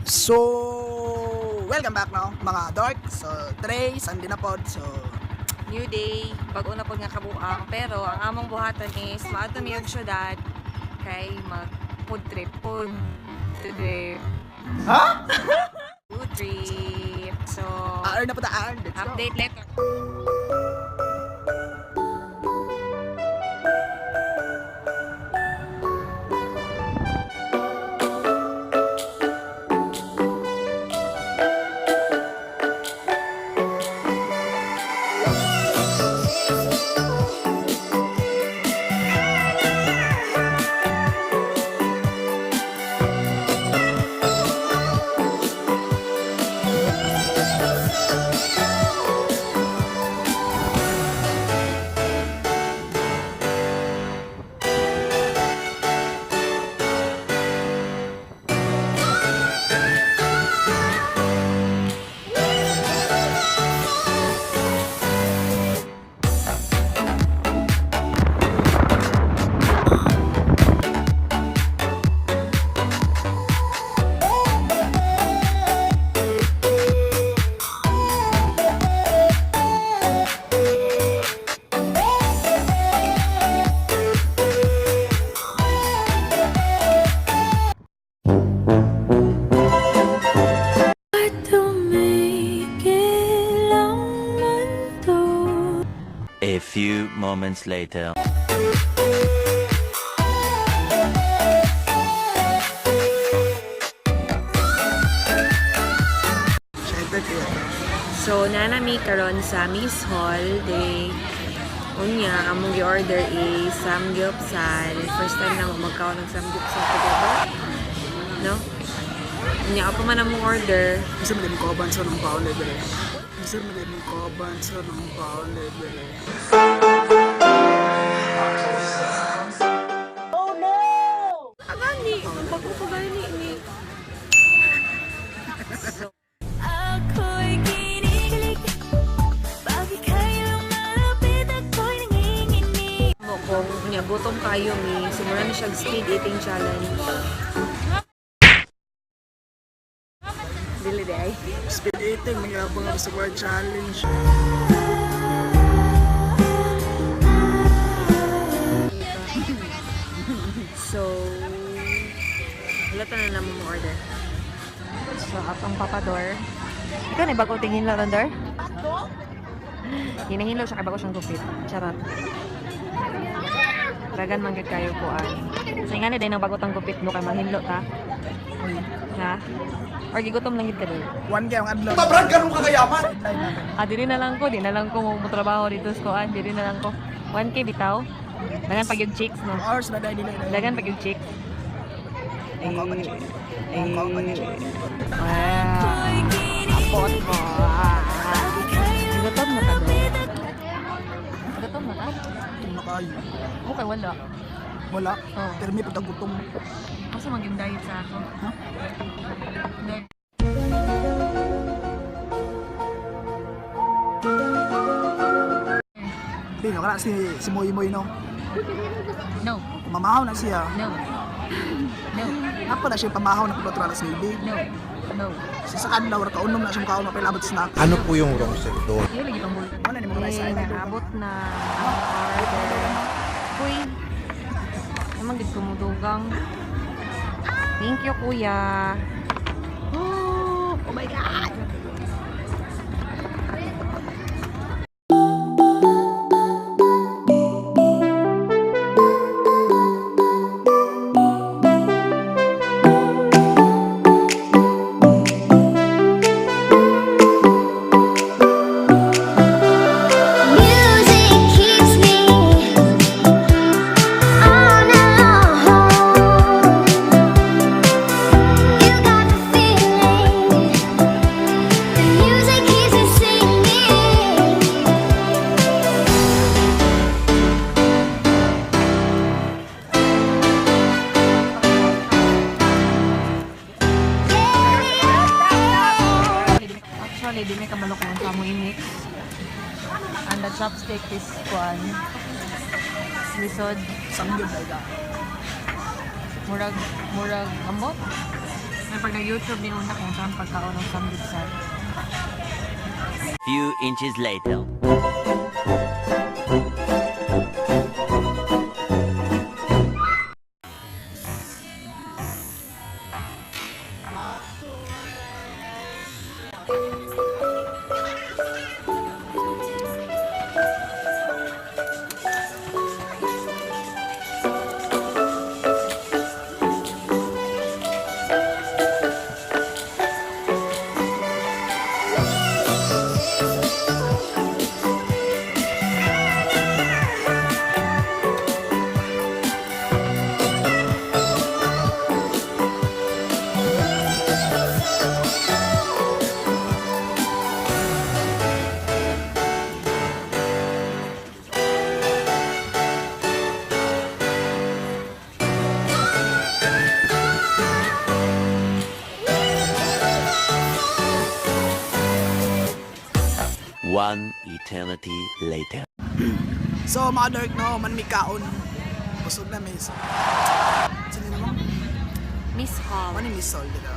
So, welcome back now, mga dork. So, today, Sunday na pod. So, New day, bago na pod nga kabuang, pero ang among buhaton is maadto mi og syudad kay mag food trip. Food trip. Ha? Food trip. So, AR na po ta, AR. Let's go. Update later. Tumigil ang mundo. A few moments later. Siyempre, kuya. So, nanami karon sa Miss Hall day. Unya, among gi-order is samgyupsal. First time na magkaon ng samgyupsal together. No? Unya, ako pa man among order. Bisa mo din koban sa nung paon level eh. Bisa mo din koban sa nung paon level eh. Agani, bago ko gani ni. So, Ako'y kinikilig. Pag ika'y lumalapit, ako'y nanginginig. Mo kung unya gutom kayo mi, simulan ni siya speed eating challenge. Dili di ay. Speed eating, mga abang sa world challenge. So, wala ta na naman mo order. So, atong papador. Ikaw na bago tingin lang, Dor? Hinahilo siya kay bago siyang gupit. Charot. Dragan man gyud kayo kuan. So, nga ni day nang bago tang gupit mo kay mahinlo ta. Ha? Or gigutom lang gid ka doon. 1K ang adlaw. Mabrag, ganun ka kayaman! Ah, dili na lang ko, di na lang ko mo trabaho dito sa kuan, dili na lang ko. 1K bitaw. Dagan pag yung chicks no. Hours na dahil nila. Dagan pag yung chicks. Ang kauban niya. Ang kauban niya. Wow. Apot mo. Gutom na ka doon. Gutom na ka? Gutom na kayo. Okay, wala. Wala. Oh. Pero may pagkagutom. Asa maging diet sa ako? Ha? Diet. Hindi, no, kana si Moy Moy, no? No. Mamahaw na siya. No. No. Ako na siya pamahaw na pagbatura sa baby. No. No. Sa adlaw, ra kaunom na siya makaon na pilabot snack. Ano po yung wrong sir doon? Yun lagi pang bulo. Wala ni mo Eh, sa island. naabot na ang order. Uy. Naman gid kumudugang. Thank you, kuya. Oh, oh my God! Music keeps me on and on. You got the feeling. The music keeps me singing. Actually, di may kabalo kung sa mo i-mix. And the chopstick is kuan. Lisod. Samgyup talaga. Murag, murag, ambot. May pag nag-YouTube ni una kung saan pagkaon ng samgyupsal. Few inches later. One eternity later. So mga dark no, man may kaon. Busog na may so. Sino naman? Miss Hall. Ano yung Miss Sol dito?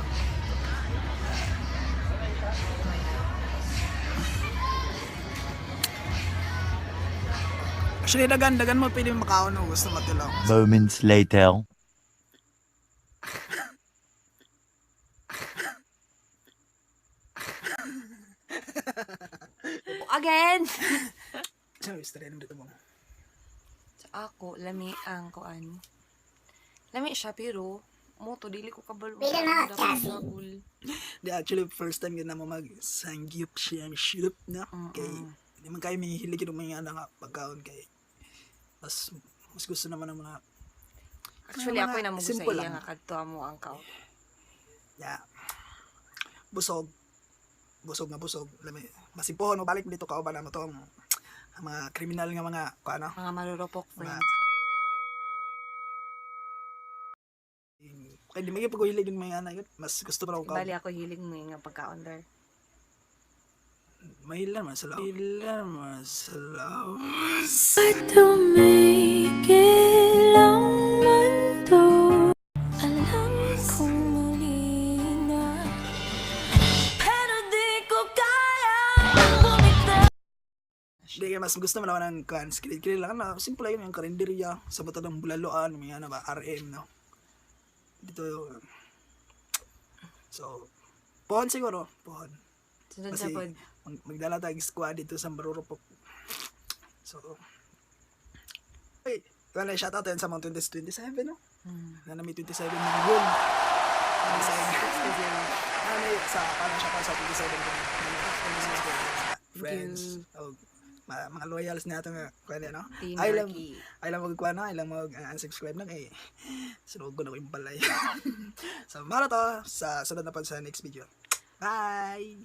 Actually, dagan, dagan mo pwede makaon no, gusto matilaw. Moments later. Again! Sorry, istorya naman dito mo. Sa ako, lami ang kuan. Lami siya pero mo to dili ko kabalo. Di, actually, first time yun na mo mag sangyup siyam shup na. Kay, hindi man kayo may hilig yung mga anak nga pagkaon kay mas mas gusto naman ng mga Actually, mga ako yung namugo sa simple iya lang. nga kadto mo ang kao. Yeah. Busog. Busog na busog. Lami. Masipohon mo balik dito kauban na mo to ang mga kriminal nga mga kuano. Mga marurupok Mga friends. Kaya di maging pag-uhilig yung mga anak yun. Mas gusto pa ako Bali ako hilig mo yung nga pagkaon there. Mahilan man sila. Mahilan man sila. Tumigil ang mundo. Alam kong mali na, pero di ko kaya bumitaw. Hindi kaya mas gusto mo naman ng kuan. Skilid-kilid lang na. Simple lang yun yung karinderya. Sa bato ng bulaloan. May ano ba, RM no. Dito. So, pohon siguro. Pohon. Sunod sa Kasi pod. magdala tayong squad dito sa Marurupok. So, ay, wala, shout out yan sa mga 2027, no? Na may 27 million. Na may sa, paano shout out sa 27 million. Friends. O, mga loyals natin nga, kuwan no? Team Ay lang, Marky. ay lang mag kuwan, no? Ay lang mag unsubscribe lang eh. Sunog ko na ko yung balay. So, mara to sa sunod na pa sa next video. Bye!